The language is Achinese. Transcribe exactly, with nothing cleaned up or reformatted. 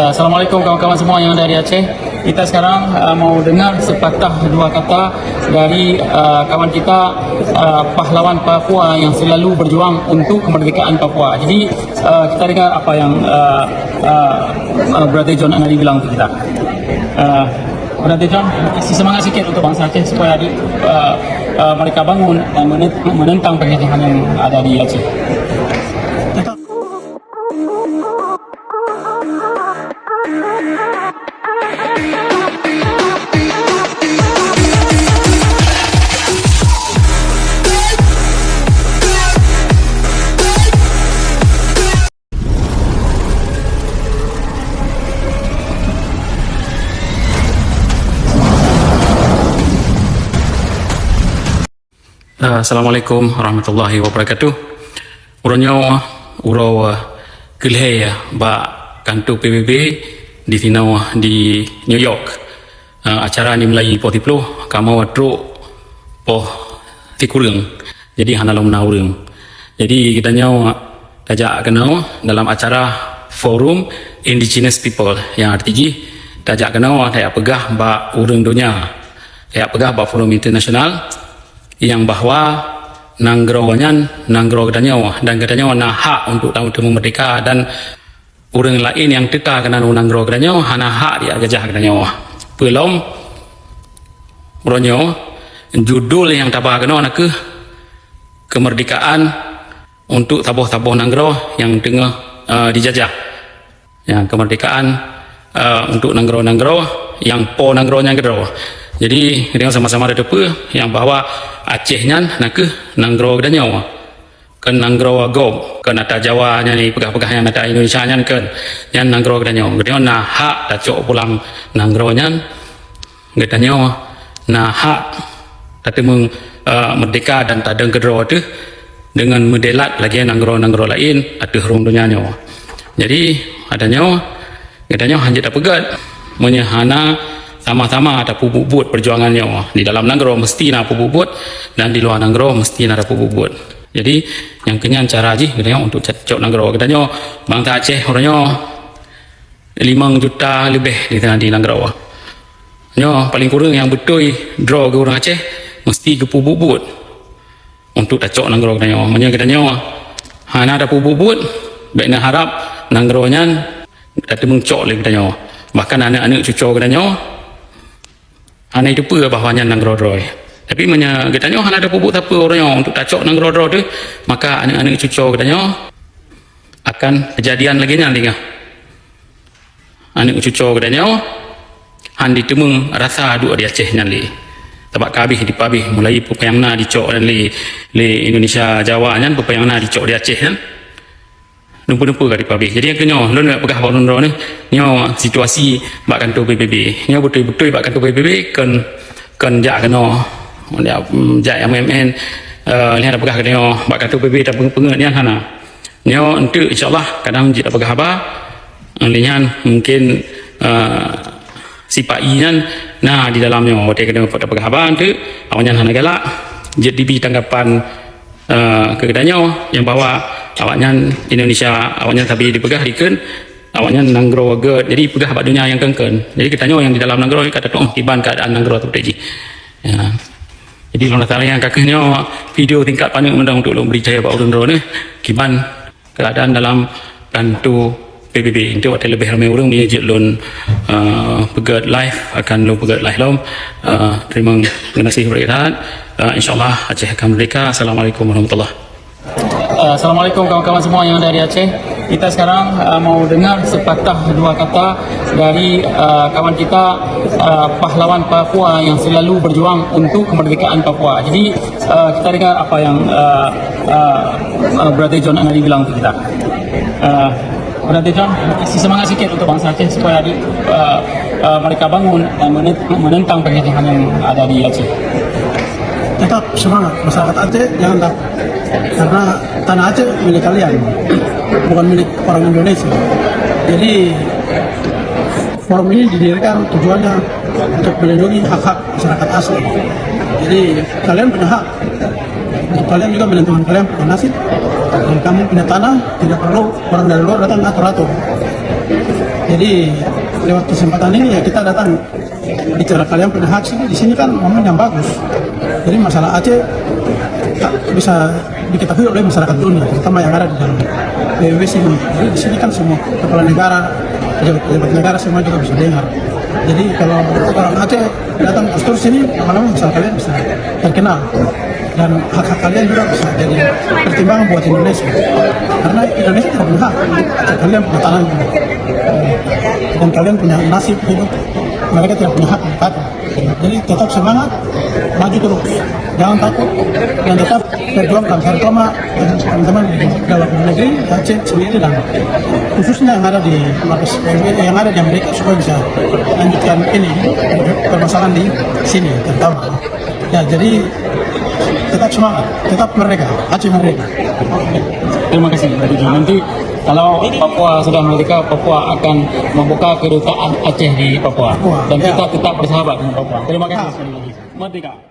Assalamualaikum kawan-kawan semua yang ada di Aceh. Kita sekarang uh, mau dengar sepatah dua kata dari uh, kawan kita, uh, pahlawan Papua yang selalu berjuang untuk kemerdekaan Papua. Jadi uh, kita dengar apa yang uh, uh, uh, Brother John Anadi bilang untuk kita. Uh, Brother John, kasih semangat sikit untuk bangsa Aceh supaya di, uh, uh, mereka bangun dan menentang penjajahan yang ada di Aceh. Assalamualaikum warahmatullahi wabarakatuh. Uroe nyoe uroe keu lhèe bak kantor P B B di sinoe di New York. Ah, acara ni mulai poh siploh, kamoe trok poh sikureueng. Jadi hana lom na ureueng. Jadi geutanyoe tajak keunoe dalam acara Forum Indigenous People, nyang arti jih tajak keunoe tajak peugah bak ureueng donya, tajak peugah bak forum internasional nyang bahwa nanggroe nyan nanggroe geutanyoe dan geutanyoe na hak untuk tameurdeka dan ureueng laén nyang teuka keunan u nanggroe geutanyoe hana hak jijajah geutanyoe. Peulom uroe nyoe judul nyang taba keunoe nakeuh keumeurdekaan untuk saboh-saboh nanggroe nyang teungoh, eh, dijajah. Ya, keumeurdekaan, eh, untuk nanggroe-nanggroe nyang po nanggroe nyan keudroe. Jadi, geutanyoe sama-sama tateupeue nyang bahwa Aceh nyan nakeuh nanggroe geutanyoe. Kon nanggroe gob, kon ata Jawa nyan, peugah-peugah nyan ata Indonesia nyan kon. Nyan nanggroe geutanyoe. Geutanyoe na hak tacok pulang nanggroe nyan. Geutanyoe na hak tateumeung, eh, meurdeka dan tadong keudroe teuh deungon meudelat lagèe nanggroe-nanggroe laén ateueh rhueng donya nyoe. Jadi, geutanyoe, geutanyoe hanjeuet tapeugèt meunyoe hana sama-sama tapeubuet-buet peujuangan nyoe. Di dalam nanggroe meuseuti na peubuet-buet dan di luwa nanggroe meuseuti na tapeubuet-buet. Jadi, nyang keu nyan cara jih geutanyoe untuk cok nanggroe. Geutanyoe bangsa Aceh uroe nyoe limong juta leubeh di, di nanggroe. Nyoe paleng kureueng nyang beutôi droe keu ureueng Aceh meuseuti geupeubuet-buet untuk tacok nanggroe geutanyoe. Meunyoe geutanyoe hana tapeubuet-buet, bèk neuharab nanggroe nyan tateumeung cok lé geutanyoe. Bahkan aneuk-aneuk cucoe geutanyoe hana jiteupeue bahwa nyan nanggroe droe. Tapi meunyoe geutanyoe hana tapeubuet sapeue uroe nyoe untuk tacok nanggroe droe teuh, maka aneuk-aneuk cucoe geutanyoe akan keujadian lagèe nyan lé. Aneuk cucoe geutanyoe han jiteumeung rasa duek di Aceh nyan lé. Sabab ka habéh dipabéh, mulai peue nyang na dicok lé, lé Indonesia Jawa nyan, peue nyang na dicok di Aceh nyan. Dumpeue-dumpeue ka dipabéh. Jadi, nyang keu nyoe, lôn nak peugah bak ulôn droeneuh, nyoe situasi bak kantor P B B. Nyoe beutôi-beutôi bak kantor P B B kon, kon jak keunoe. Jak, mm, jak M M N, eh, nyan tapeugah keu nyoe, bak kantor P B B tapeungeut-peungeut nyan hana. Nyoe enteuk, insya Allah, kadang jeuet tapeugah haba. Lé nyan mungkin, eh, sipa-i nyan na di dalam nyoe. Watèe keunoe tapeugah haba enteuk, awaknyan hana galak. Jeuet jibi tanggapan, eh, keu geutanyoe nyang bahwa awaknyan Indonesia, awaknyan sabe jipeugah dikeue, awaknyan nanggroe gèt. Jadi peugah bak donya nyang keun-keun. Jadi geutanyoe nyang di dalam nanggroe ka tatu'oh kiban keuadaan nanggroe seperti jih. Ya. Jadi lôn rasa nyang ka keuh nyoe video singkat paneuk mantong untuk lôn bri cahya bak ulôn droeneuh kiban keuadaan dalam kantor P B B. Enteuk watèe leubeh ramè ureueng, meunyoe jeuet lôn, eh, peugèt live, akan lôn peugèt live lom. Eh, teurimong geunaséh beurehat. Eh, insya Allah Aceh akan merdeka. Assalamualaikum warahmatullahi. Eh, Assalamualaikum kawan-kawan semua yang ada di Aceh. Kita sekarang uh, mau dengar sepatah dua kata dari uh, kawan kita, uh, pahlawan Papua yang selalu berjuang untuk kemerdekaan Papua. Jadi uh, kita dengar apa yang uh, uh, uh, Brother John Anadi bilang untuk kita. Uh, Brother John, kasih semangat sikit untuk bangsa Aceh supaya di, uh, uh, mereka bangun dan menentang penjajahan yang ada di Aceh. Tetap semangat masyarakat Aceh, jangan takut. Karena tanah Aceh milik kalian, bukan milik orang Indonesia. Jadi forum ini didirikan tujuannya untuk melindungi hak-hak masyarakat asli. Jadi kalian punya hak. Untuk kalian juga melindungi kalian punya nasib. Dan kamu punya tanah, tidak perlu orang dari luar datang atur-atur. Jadi lewat kesempatan ini ya kita datang bicara kalian punya hak sini, di sini kan momen yang bagus. Jadi masalah Aceh tak bisa diketahui oleh masyarakat dunia, terutama yang ada di dalam P B B sini. Jadi di sini kan semua kepala negara, pejabat-pejabat negara semua juga bisa dengar. Jadi kalau orang Aceh datang ke sini, lama-lama masalah kalian bisa terkenal dan hak-hak kalian juga bisa jadi pertimbangan buat Indonesia. Karena Indonesia tidak punya hak, kalian punya tanah juga. Dan kalian punya nasib hidup, mereka tidak punya hak berkata. Jadi tetap semangat, maju terus, jangan takut, dan tetap perjuangkan, terutama teman-teman di dalam negeri, Aceh sendiri, dan khususnya yang ada di Mabes P M I, yang ada di Amerika, supaya bisa lanjutkan ini permasalahan di sini terutama. Ya, jadi tetap semangat, tetap merdeka, Aceh merdeka. Terima kasih, Pak Tujuh. Nanti kalau Papua sudah merdeka, Papua akan membuka kedutaan Aceh di Papua. Papua, Dan ya. Kita tetap bersahabat dengan Papua. Terima kasih sekali lagi. Merdeka.